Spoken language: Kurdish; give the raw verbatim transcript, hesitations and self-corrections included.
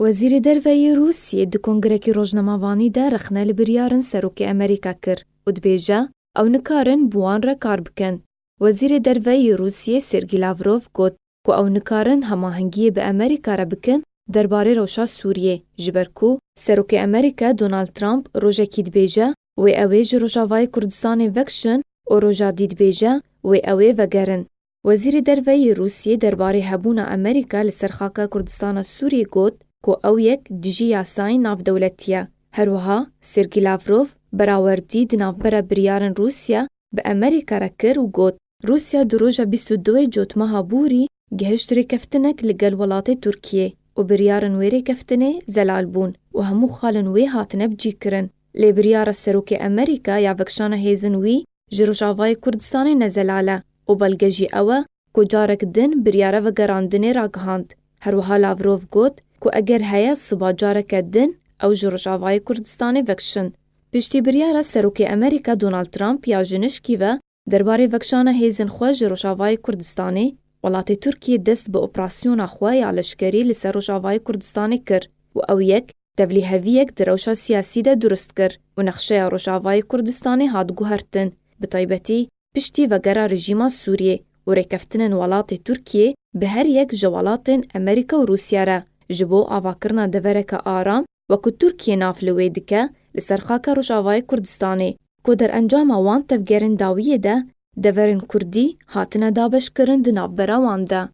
Wezîrê Derve yê Rûsiyê di kongrekî rojnamevanî de rexne li biryarên Serokê Amerîka kir û dibêje, ew nikarin bi wan re kar bikin. Wezîrê Derve yê Rûsiyê Sergî Lavrov got ku ew nikarin hemahengiyê bi Amerîka re bikin derbarê rewşa Sûriyê, ji ber ku Serokê Amerîka Donald Trump rojekî dibêje, wê ew ê ji Rojavayê Kurdistanê vekişin û roja dî dibêje, wê ew ê vegerin. Wezîrê Derve yê Rûsiyê derbarê hebûna Amerîka li ser xaka Kurdistana Sûriyê got ku ew yek dijî yasayên navdewletî ye. Her wiha Sergî Lavrov berawerdî di navbera biryarên Rûsya bi Amerîka re kir û got, Rûsya di roja bîst û duyê Cotmeha Borî gihişt rêkeftinek li gel welatê Tirkiyê û biryarên wê rêkeftinê zelal bûn û hemû xalên wê hatine bicîkirin. Lê biryara Serokê Amerîka ya vekişana hêzên wî ji Rojavayê Kurdistanê ne zelal e û belge jî ew e ku carek din biryara vegerandinê ragihand. Her wiha Lavrov got ku eger heye siba careke din ew ji Rojavayê Kurdistanê vekişin. Piştî biryara Serokê Amerîka Donald Trump ya ji nişkî ve derbarê vekişana hêzên xwe ji Rojavayê Kurdistanê, welatê Tirkiyê dest bi operasyona xwe ya leşkerî li ser Rojavayê Kurdistanê kir û ew yek tevlîheviyek di rewşa siyasî de durust kir û nexşeya Rojavayê Kurdistanê hat guhertin, bi taybetî piştî vegera rejîma Sûriyê û rêkeftinên welatê Tirkiyê bi her yek ji welatên Amerîka û Rûsya re ji bo avakirina devereke aram, wekî Tirkiye nav li wê dike, li ser xaka Rojavayê Kurdistanê, ku derencama wan tevgerên dawiyê de deverên Kurdî hatine dabeşkirin di navbera wan de.